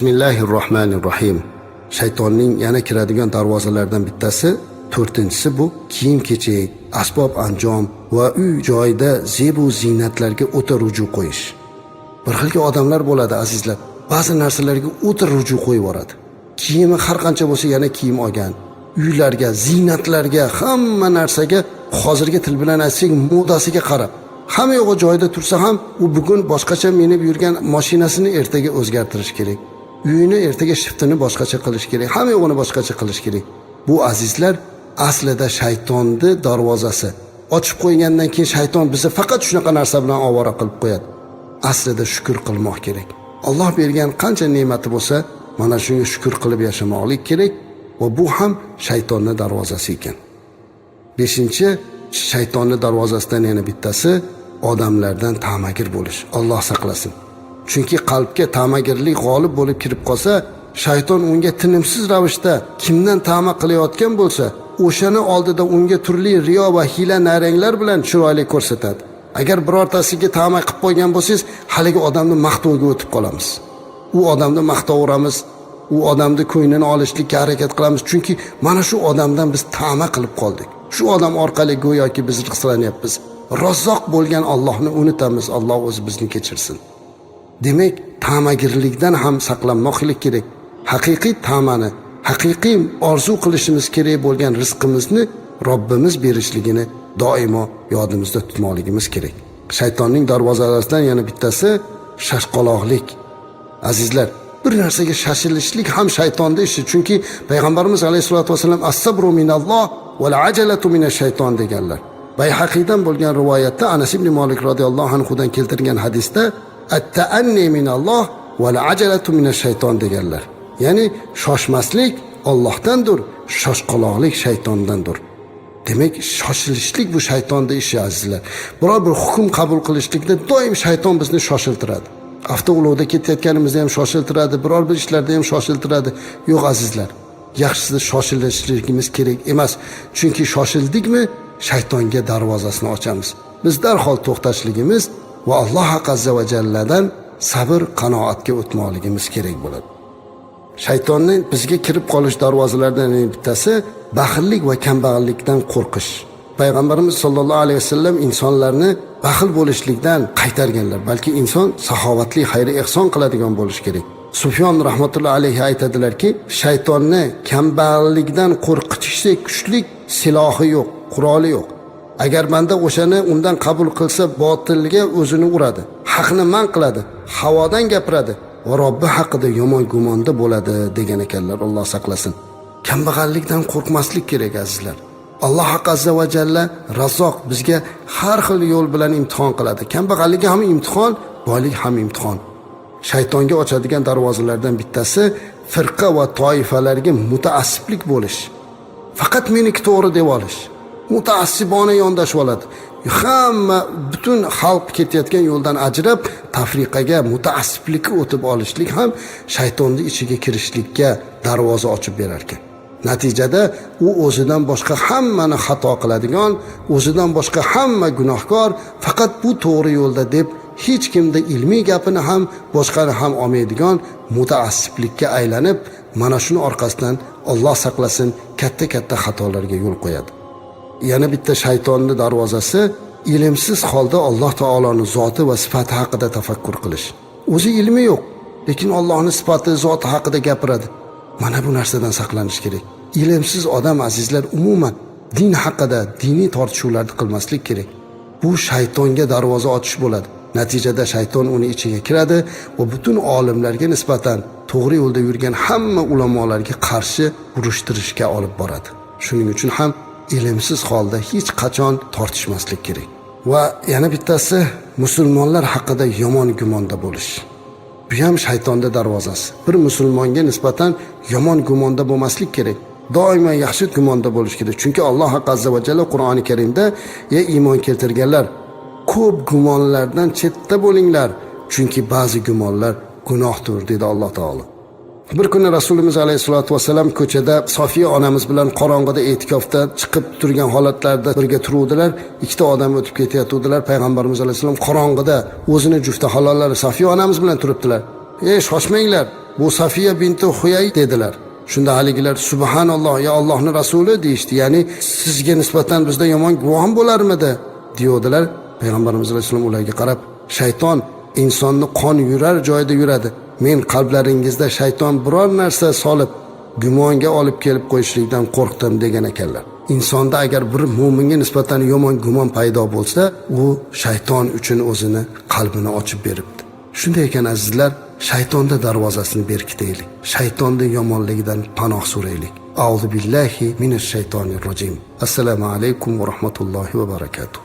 Bismillahirrohmanirrohim. Shaytonning yana kiradigan darvozalardan bittasi, to'rtinchisi bu kiyim-kechak, asbob anjom va uy joyida zebu ziynatlarga o'ta ruju qo'yish. Bir xilgi odamlar bo'ladi, azizlar. Ba'zi narsalarga o'ta ruju qo'yib yuboradi. Kiyimi har qancha bo'lsa, yana kiyim olgan. Uylarga, ziynatlarga, hamma narsaga, hozirgi til bilan aytsak, modasiga qarab. Hamma yo'g'i joyida tursa ham, u bugun boshqacha minib yurgan mashinasini ertaga o'zgartirish kerak. Uyini ertaga shiftini boshqacha qilish kerak. Hamma yo'g'ini boshqacha qilish kerak. Bu, azizlar, aslida shaytonni darvozasi. Ochib qo'ygandan keyin shayton bizni faqat shunaqa narsa bilan ovora qilib qo'yadi. Aslida shukr qilmoq kerak. Alloh bergan qancha ne'mati bo'lsa, mana shunga shukr qilib yashamoqlik kerak va bu ham shaytonni darvozasi ekan. Beshinchi, shaytonni darvozasidan yana bittasi odamlardan ta'magir bo'lish. Alloh saqlasin. Chunki qalbga ta'magirlik g'olib bo'lib kirib qolsa, shayton unga tinimsiz ravishda kimdan ta'ma qilayotgan bo'lsa, o'shani oldida unga turli riyo va hiyla nayranglar bilan chiroyli ko'rsatadi. Agar birortasiga ta'ma qilib qo'ygan bo'lsangiz, haligi odamni maqtoviga o'tib qolamiz. U odamni maqtaveramiz, u odamni ko'nglini olishlikka harakat qilamiz, chunki mana shu odamdan biz ta'ma qilib qoldik. Shu odam orqali go'yoki biz rizqlanyapmiz. Razzoq bo'lgan Allohni unutamiz, Alloh o'zi bizni kechirsin. Demak, ta'magirlikdan ham saqlanmoqlik kerak. Haqiqiy ta'mani, haqiqiy orzu qilishimiz kerak bo'lgan rizqimizni Robbimiz berishligini doimo yodimizda tutmoqligimiz kerak. Shaytonning darvozalaridan yana bittasi shashqaloqlik. Azizlar, bir narsaga shoshilishlik ham shaytonning ishi, chunki payg'ambarimiz alayhisolatu vasallam "As-sabru minalloh val ajalatu minash shayton" deganlar. Bayhaqiydan bo'lgan rivoyatda, Anas ibn Molik radhiyallohu anhudan keltirgan hadisda "At-ta'anni minalloh val ajalatu minash shayton" deganlar. Ya'ni shoshmaslik Allohdandir, shoshqaloqlik shaytondandir. Demak, shoshilishlik bu shaytonning ishi, azizlar. Biror bir hukm qabul qilishlikda doim shayton bizni shoshiltiradi. Avtoulovda ketayotganimizda ham shoshiltiradi, biror bir ishlarda ham shoshiltiradi. Yo'q, azizlar, yaxshisi shoshilishligimiz kerak emas. Chunki shoshildikmi, shaytonga darvozasini ochamiz. Biz darhol to'xtashligimiz va Alloh azza va jalladan sabr qanoatga o'tmoqligimiz kerak bo'ladi. Shaytonni bizga kirib qolish darvozalaridan bittasi baxillik va kambag'allikdan qo'rqish. Payg'ambarimiz sollallohu alayhi vasallam insonlarni baxil bo'lishlikdan qaytarganlar, balki inson saxovatli, xayr ehson qiladigan bo'lishi kerak. Sufyon rahmatullohi alayhi aytadilarki, shaytonni kambag'allikdan qo'rqitishlik kuchlik silohi yo'q, quroli yo'q. Agar banda o'shani undan qabul qilsa, botilga o'zini uradi, haqni man qiladi, havodan gapiradi va Robbi haqida yomon gumonda bo'ladi, degan ekanlar. Alloh saqlasin. Kambag'allikdan qo'rqmaslik kerak, azizlar. Alloh azza va jalla Razzoq, bizga har xil yo'l bilan imtihon qiladi. Kambag'allik ham imtihon, boylik ham imtihon. Shaytonga ochadigan darvozalardan bittasi firqa va toifalarga mutaassiblik bo'lish. Faqat meniki to'g'ri deb olish. Mutaassibona yondashib oladi. Hamma butun xalq ketayotgan yo'ldan ajrab, tafriqaga, mutaassiblikka o'tib olishlik ham shaytonni ichiga kirishlikka darvoza ochib berar ekan. Natijada u o'zidan boshqa hammani xato qiladigan, o'zidan boshqa hamma gunohkor, faqat bu to'g'ri yo'lda deb hech kimda ilmiy gapini ham, boshqani ham olmaydigan mutaassiblikka aylanib, mana shuni orqasidan, Alloh saqlasin, katta-katta xatolarga yo'l qo'yadi. Yana bitta shaytonni darvozasi ilmsiz holda Alloh taoloni zoti va sifati haqida tafakkur qilish. O'zi ilmi yo'q, lekin Allohning sifati, zoti haqida gapiradi. Mana bu narsadan saqlanish kerak. Ilmsiz odam, azizlar, umuman din haqida diniy tortishuvlarni qilmaslik kerak. Bu shaytonga darvoza ochish bo'ladi. Natijada shayton uni ichiga kiradi va butun olimlarga nisbatan, to'g'ri yo'lda yurgan hamma ulamolarga qarshi urushtirishga olib boradi. Shuning uchun ham ilmsiz holda hech qachon tortishmaslik kerak. Va yana bittasi musulmonlar haqida yomon gumonda bo'lish. Bu ham shaytonda darvozasi. Bir musulmonga nisbatan yomon gumonda bo'lmaslik kerak. Doimo yaxshi gumonda bo'lish kerak. Chunki Alloh azza va jalla Qur'oni Karimda: "Ey iymon keltirganlar, ko'p gumonlardan chetda bo'linglar, chunki ba'zi gumonlar gunohdir", dedi Alloh taolo. Bir kuni Rasulimiz alayhisolatu vasallam ko'chada Sofiya onamiz bilan qorong'ida e'tikofda chiqib turgan holatlarida birga turuvdilar. Ikkita odam o'tib ketayotgandilar. Payg'ambarimiz alayhissalom qorong'ida o'zini jufti halollari Sofiya onamiz bilan turibdilar. "Ey, shoshmanglar, Bu Safiya binti Huyay dedilar. Shunda haligilar subhanalloh, ya Allohning rasuli deyishdi. Ya'ni sizga nisbatan bizda yomon gumon bo'larmidi deyodilar. Payg'ambarimiz alayhissalom ularga qarab, shayton insonni qon yurar joyda yuradi. Men qalblaringizda shayton biror narsa solib gumonga olib kelib qo'yishlikdan qo'rqdim degan ekanlar. Insonda agar bir mo'minga nisbatan yomon gumon paydo bo'lsa, u shayton uchun o'zini qalbini ochib beribdi. Shunday ekan azizlar, shaytonda darvozasini berkitaylik. Shaytonni yomonligidan panoh so'raylik. A'udhu billahi minash shaytonir rojim. Assalomu alaykum va rahmatullohi va barakatuh.